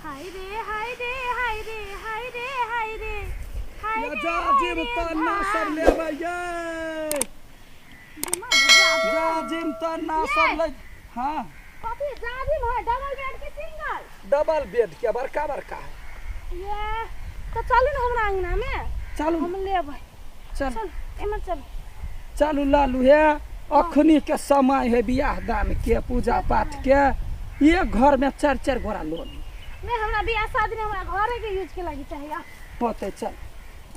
हाय रे हाय रे हाय रे हाय रे हाय रे हाय या रे जाजिम हाय रे तन्ना सब धान। लेबै यै दिमाग जाजिम जाजिम तन्ना ये। सब ले हाँ कथी जाजिम है डबल बेड के सिंगल डबल बेड के बड़का बड़का है ये तो चलू ने हमरा अंगना में चलू हम लेबै चल चल एमहर चल चलू लालू हे अखनी के समय है बियाह दान के पूजा पाठ के एक घर में चारि चारि गोरा लोन नहीं हमरा बियाह शादी में हमरा घरे के यूज के लागी चाहिए आ, होते चल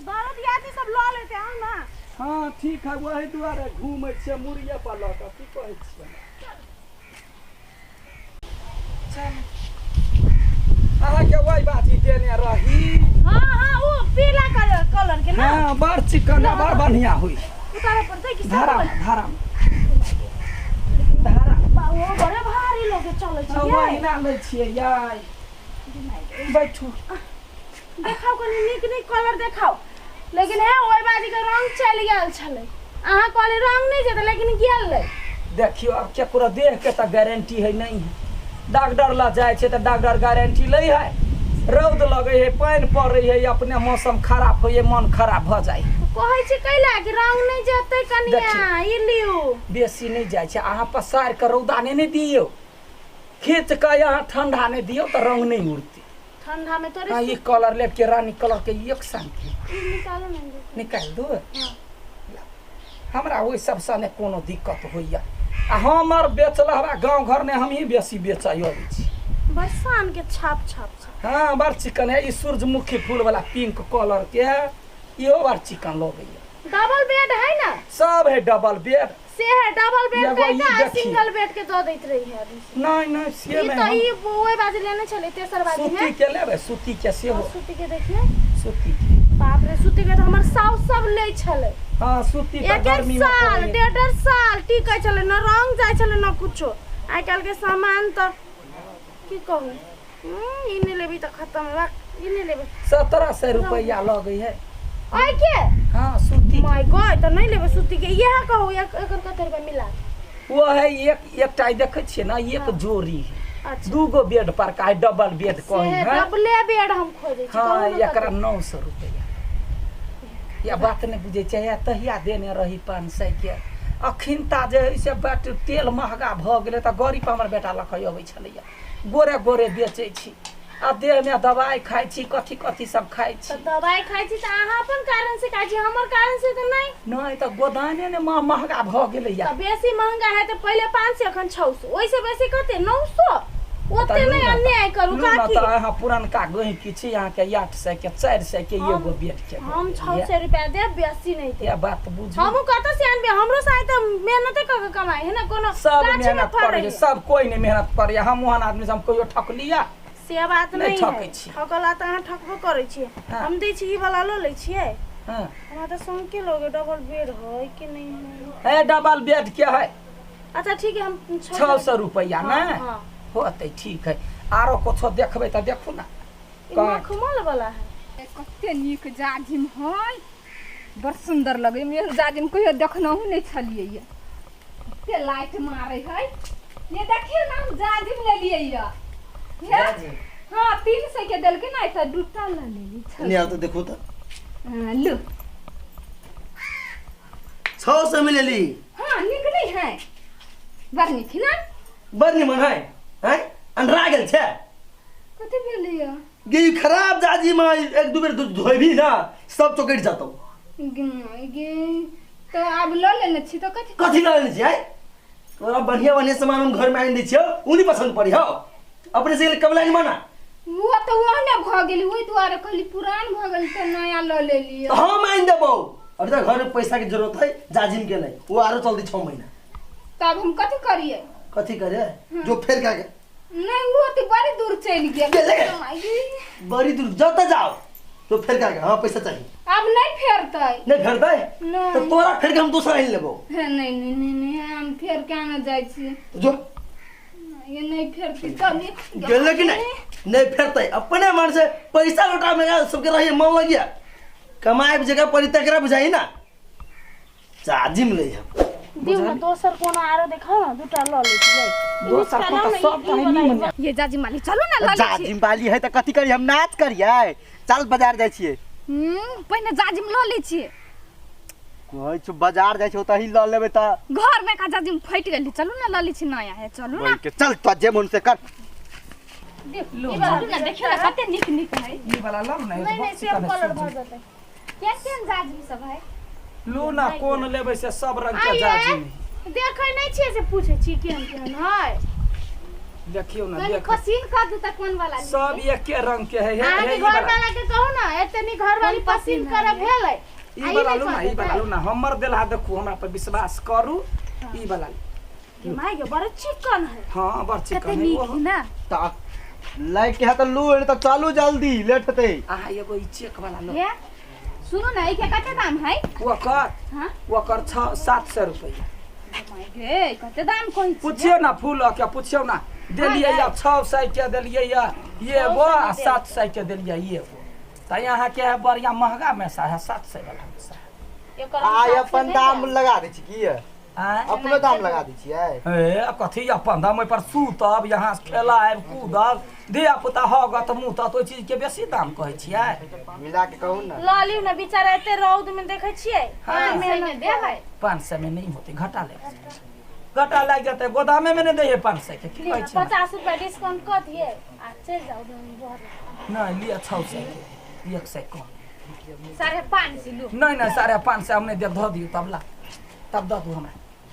दरो दियादी सब लऽ लेते आउ ना हाँ ठीक है वही दुआरे घूमै छियै मुड़िए पर लऽ कऽ की कहै छियै चल अहाँके वही बाजी देने रही हाँ हाँ वो पीला कलर कलर के ना हाँ बड़ चिकन आ, बड़ बढ़िया हुई उतारे पड़तै कि धारा सब धारा धारा बा- वो बड़े भारी लोग चलै छै ये। वही लै छियै याय बैठू देखाउ कनी नीक नीक कलर देखाउ लेकिन हे ओहि बाजी के रंग चलि गेल छलै अहाँ कहली रंग नहि जेतै लेकिन गेलै देखियौ आब केकरो देह के तऽ गारंटी है नहीं है डॉक्टर लग जाइ छै तऽ डॉक्टर गारंटी लै है रौद लगै है पानि पड़ै है अपने मौसम खराब होइ है मन खराब भऽ जाइ है कहै छी कैला कि रंग नहि जेतै कनिया देखियौ। ई लियौ बेसी नहि जाइ छै अहाँ पसारि कऽ रौदा नहि ने दियौ खींच कऽ अहाँ ठंडा नहि दियौ तऽ रंग नहि उड़तै ठंडा में तोरे हाँ, ई कलर लेब के रानी कलर के एक संग के ई निकालो ने निकालि दू हाँ। हमरा ओहि सबसँ नहि कोनो दिक्कत होइया आ हमर बेचलहबा गाँव घरमे हमही बेसी बेचै अबै छी बरसान के छाप छाप छाप हाँ बड़ चिकन है ई सूरजमुखी फूल वाला पिंक कलर के इहो बड़ चिकन लगैया डबल बेड है ना सब है डबल बेड से है डबल बेड एगो के ई का देखिए। सिंगल बेड के दऽ दैत रही है अभी से। नहीं नहीं से ई नहीं तो हम ई ओहि बाजी लेने छलै तेसर बाजी सूती में के लेबै सूती के सेहो और सूती के देखिए सूती के बाप रे सूती के तो हमर साउस सब लै छलै हाँ सूती तऽ एक एक गर्मी में साल पड़ै डेढ़ डेढ़ साल टिकै छलै न रंग जाइ छलै न कुछो आइ काल्हि के सामान तऽ की कहू ई नहि लेबी तऽ खतम बा ई नहि लेबै 1700 रुपैआ लगै है आइ के हाँ सूती my God तऽ नहि लेबै सूती के इएह कहू एकर कते रुपैआ मिला वो है एक एकटा ई देखै छियै ने एक जोड़ी है अच्छा दूगो बेड पर का है डबल बेड से कहै है डबले बेड हम खोजै छी हाँ कहू ने एकरा कते। 900 रुपैआ या बात नहि बुझै छै या तहिया देने रही 500 के अखिनता जे है से बट तेल महगा भऽ गेलै तऽ गड़ी पर हमर बेटा लऽ कऽ अबै छलैया गोरे गोरे बेचै छी आ देहमे दवाइ खाइ छी कथी कथी सब खाइ छी तऽ दवाइ खाइ छी तऽ अहाँ अपन कारण से खाइ छी हमर कारण से तऽ नहि नहि तऽ गोदाने ने महगा भऽ गेलैया तऽ बेसी महंगा है तऽ पहिले 500 अखन 600 ओहिसँ बेसी कते 900 ओते नहि अन्याय करू लू ने काकी तऽ अहाँ पुरनका गहिकी छी अहाँके 800 के 400 के एगो बेड के हम 600 रुपया देब बेसी नहि देब ये बात बुझू हमहूँ कतऽ से आनबै हमरो साथ तऽ मेहनते कऽ के कमाइ है ने कोनो सब गाछीमे मेहनत फड़ै करै है। सब कोई नहि मेहनत करैया हम ओहन आदमी से हम कहियो ठकलिया से बात नहि नहि ठकै है छी। ठकला तऽ अहाँ ठकबो करै छियै हाँ। हम दै छी ई वाला लऽ लै छियै हाँ हमरा तऽ शंके लगे डबल बेड है कि नहीं है ए डबल बेड के है अच्छा ठीक है हम 600 रुपया हाँ, ने हाँ। होतै ठीक है आरो कुछो देखबै तऽ देखू ने ई काट। मखमल वाला है कते नीक जाजिम है बड़ सुन्दर लगै है जाजिम कहियो देखनहुँ नहि छलियै ये कते लाइट मारै है ये देखियौ ने हम जाजिम लेलियै ये हे? जाजिम? हाँ 300 के देलकै ने तऽ दूटा लऽ लेली नहीं आओ तो देखो तो हाँ, लू 600 में ले ली हाँ नीक नहीं है बड़ नीक है ना बड़ निमन है हैं अंडरा गेल छै कथी भेलै ये गे ई खराब जाजी में एक दू बेर धोबी ना सब चौकट जातो गे गे तो आब लऽ लेने छी तऽ कथी कथी लऽ लेने छियै तोरा बढ़िया बढ़िया सामान हम घर में आनि दै छियौ उ नहीं पसंद पड़ी हौ अपने से कबला नहीं माना वो तऽ ओहने भऽ गेल ओहि दुआरे कहली पुरान भऽ गेल तऽ नया लऽ लेलियै तो हम आनि देबौ अभी तक घर में पैसा के जरूरत है जाजिम के नहीं वो आरो चलती 6 महीना तब हम कथी करियै कथी करे जो फेर का के नहीं वो तो बड़ी दूर चलि गेल गेलै। माय गे। बड़ी दूर जतऽ जाओ तो फेर का के हाँ पैसा चाहिए आब नहीं फेरतै नहीं फेरतै नहीं। तो तोरा फेर के हम दोसर आनि लेबौ हे, नहीं नहीं नहीं नहीं हम फेर के आने जाइ छी तो जो ये नहीं फेरती तब ये- गेलै कि नहीं नहीं फेरतै अपने मन से पैसा लौटा में सबके रहिए मन लगिया कमाए जगह पड़ी तकरा बुझाई ना जाजिम ले हम दिउ न दोसर कोनो आरो देखाउ न दूटा ल लै छियै। दोसर कोनो सब त है। ये जाजिम वाली चलू ना ल लै। जाजिम वाली है त कथि करी, हम नाच करियै? चल बाजार जाइ छियै। पहिने जाजिम ल लै छियै। कहै छौ बाजार जाइ छै ओतही ल लेबै त घर में का जाजिम फटि गेलै। चलू ना ल लै छी नया है, चलू ना। चल तो जे मन से कर। ई वाला ना देखियो ना कते नीक नीक है। ई वाला ल ना, नहीं नहीं सेम कलर भ जेतै। केहन केहन जाजिम सब है? लू ना कोन लेबै से सब रंग के जाजिम। देखै नै छियै से पूछै छी केहन केहन है। देखियो ना, देख पसीन कर दू त कोन वाला सब एके रंग के है। हे घर वाला के कहू ना एते नी घर वाली पसीन कर भेलै। ई वाला लू ना, ई वाला लू ना, हमर देलहा देखू, हमरा पर विश्वास करू। ई वाला के माय के बड़ चिकन है। हां बड़ चिकन है नीक ना। त लाइट के है त लू त चालू जल्दी लेट हेतै। आ एगो ई चेक वाला लो। हे सुनू ना, ई के कते दाम है? ओकर हां ओकर 600-700 रुपया। My गे कते दाम कहै छी? पूछियो ना फूल के, पूछियो ना। देलियै या 600 के देलियै या ये वो 700 के देलियै ये वो। त यहाँ के है बढ़िया महंगा में सा है 700 वाला में सा। आ अपन दाम लगा दै छी की? अपनो दाम लगा दै छियै। ए कथी अपन दाम पर सूतब, यहाँ खेलायब कूदब, धिया पुता हगत मुतत, ओहि चीज के बेसी दाम कहै छियै। मिला के कहू ना। ल लिउ ना बेचारा एते रौद में देखै छियै। 500 में देबै? 500 में नहीं होतै, घाटा ले घाटा लागि जेतै। गोदामे में नहि दै है 500 के। की कहै छियै? 50 रुपया डिस्काउंट क दियै आ चलि जाउ नहीं लिअ 600 के, 100 कम। 550 लू। नहीं नहीं 550 हम नहीं देब, धऽ दियौ तब ला, तब दऽ दू हमरा,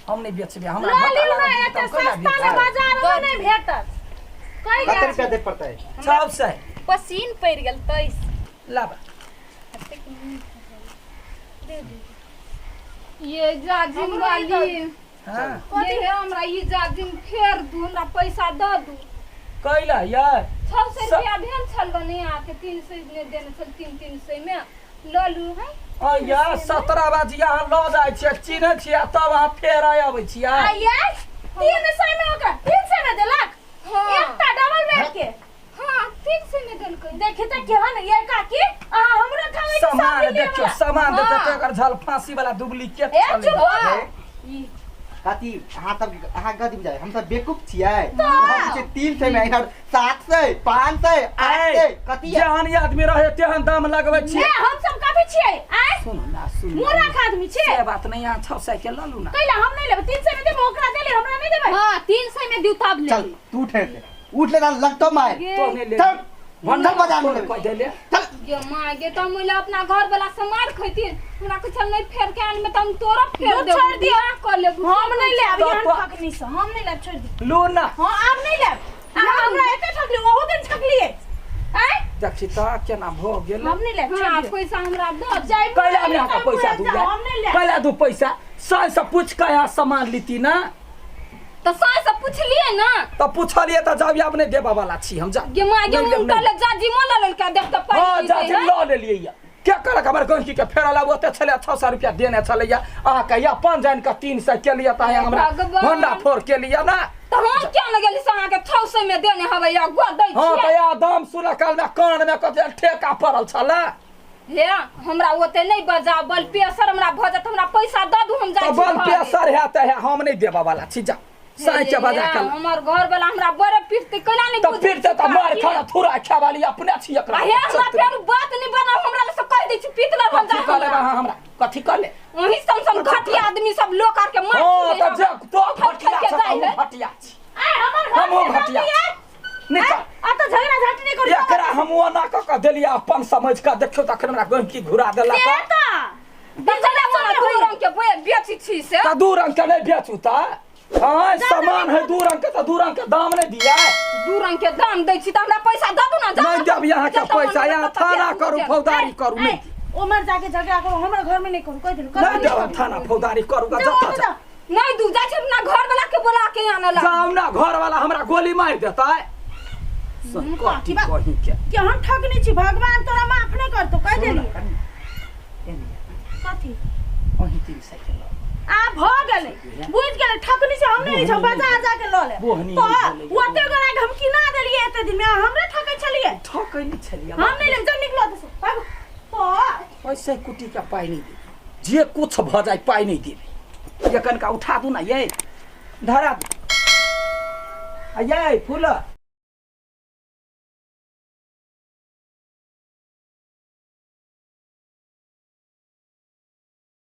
हम नहीं बेचबै। हमरा ल लिउ ना, एते सस्ता में बाजार में नहीं भेटत। कते रुपया दे पड़तै? 600। पसीन पड़ि गेल 23। लाबा ये जाजिम वाली। हां ये हमरा ई जाजिम फेर दू, हमरा पैसा द दू। कैला यार 600 रुपया भेल छल ने, आके 300 ने देने छल, 300 में ल लू है। आ यार 17 बजे यहाँ ल जाइ छियै, चिन्है छियै, तब अहाँ फेर आबै छियै। आ यार 300 में ओकरा 300 में देलक। एकटा डबल बेड के। हां 300 में देलकै। देखि त केहन ये काकी, अहाँ हमरो खाबै सामान देखियो, सामान देखियो त एकर झल फांसी वाला डुप्लीकेट छलै। ई कथी अहाँ सब अहाँ कथी बुझाइ हम सब बेवकूफ छियै? हम छै 300 में इधर 700 500 800 कथी जेहन आदमी रहे तेहन दाम लगबै छियै। ए हम सब कथी छियै? आय सुन ना सुन, मूर्ख आदमी छियै। से बात नहीं, यहाँ 600 के ल लू ना। कैला हम नहीं लेबै, 300 में देबै, ओकरा देले हमरा नहीं देबै। हां 300 में दिउ तब ले। चल तू उठे ले, उठ ले ना लगतो मार तो नहीं ले। चल भंडल बाजार में कह देले। चल गे मां गे त हम अपना घर वाला से मार खैती, हमरा कुछ नहीं फेर के आन में त हम तोरा फेर देब। छोड़ दियो, कर लेब। हम नहीं लेब, यहाँ ठकनी से हम नहीं लेब, छोड़ दियो। लू ना। हां आब नहीं लेब। अहाँ हमरा एते ठकली, ओहो दिन ठकलियै। आय देखी त केना भ गेल। हम नहीं लेब, छोड़ हां दियो। पैसा हमरा द जाय कैला हम यहाँ पैसा दू, हम नहीं लेब। कैला दू पैसा? सही से पूछ के यहाँ सामान लीती ना। त सही से पूछलिए ना। त पूछलिए त जाब आब नहीं देबा वाला छी हम। जा गे मां गे मुंह तले जाजिमो ल लेलकै, देख त पाइ। हां जाजिम ल लेलियै। के करक हमर गहिकी के फेरा लाब ओते छलै 600 रुपया देने छलैया अहाँके, अपन जानि कऽ 300 के लिए त हमरा भंडा फोड़ के लिए ना। त हम किया न गेली से अहाँके 600 में देने हबै या गो दै छियै। हां त या दाम सुन काल में कान में कते ठेका पड़ल छलै। हे हमरा ओते नहीं बजा, बल पेसर हमरा भ जात, हमरा पैसा द दू हम जाइ छी। बल पेसर है त है, हम नहीं देबा वाला छी। जा सही के बजा के हमर घर वाला हमरा बड़े पीटते, केना नहीं त पीटते त मार खाना थुरा खाय वाली अपने छी एकरा। हे हमरा फेर बात नहीं बनाउ, हमरा से कह दै छी पीट ल हम जा। कथि कहले अहाँ हमरा? कथि कहले? वही सन सन घटिया आदमी सब लोक आर के मार। हां त जे तो घटिया छ, हम घटिया छी। आ हमर घर हम घटिया निकल। आ त झगड़ा झाटी नहीं करू। एकरा हम ओना क क देलियै अपन समझ के, देखियो तखन हमरा गहिकी घुरा देलक। से त दू रंग के बेची छी से त दू रंग के नहीं बेचू त। हां सामान है दू रंग के त दू रंग के दाम नहीं दिया। दू रंग के दाम दै छी त हमरा पैसा द दू ना। नहीं देब यहाँ के पैसा, यहाँ थाना करू फौजदारी करू। नहीं उमर जाके झगड़ा करू, हमरा घर में नहीं करू, कह देलु। नहीं देब थाना फौजदारी करू जा जा। नहीं दू जा छी अपना घर वाला के बोला के आने ला। जाऊ ना घर वाला हमरा गोली मार देतै। कहीं के के हम ठगनी छी, भगवान तोरा माफ नहीं करतो, कह देली। कथी ओही 300 के ल आ भ गेलै, बुझ गेलै ठगनी से हम नहीं छौ, बाजार जाके ल ले। तो ओते गोरा के हम किना देलियै एते दिन में, हमरे ठकै छलियै। ठकै नहीं छलियै हम नहीं लेब, जब निकलो त भागो। तो पैसा कुटी के पाइ नहीं देबे, जे कुछ भ जाय पाइ नहीं देबे। ये कनका उठा दू ना ये धरा दू। आ ये फूल।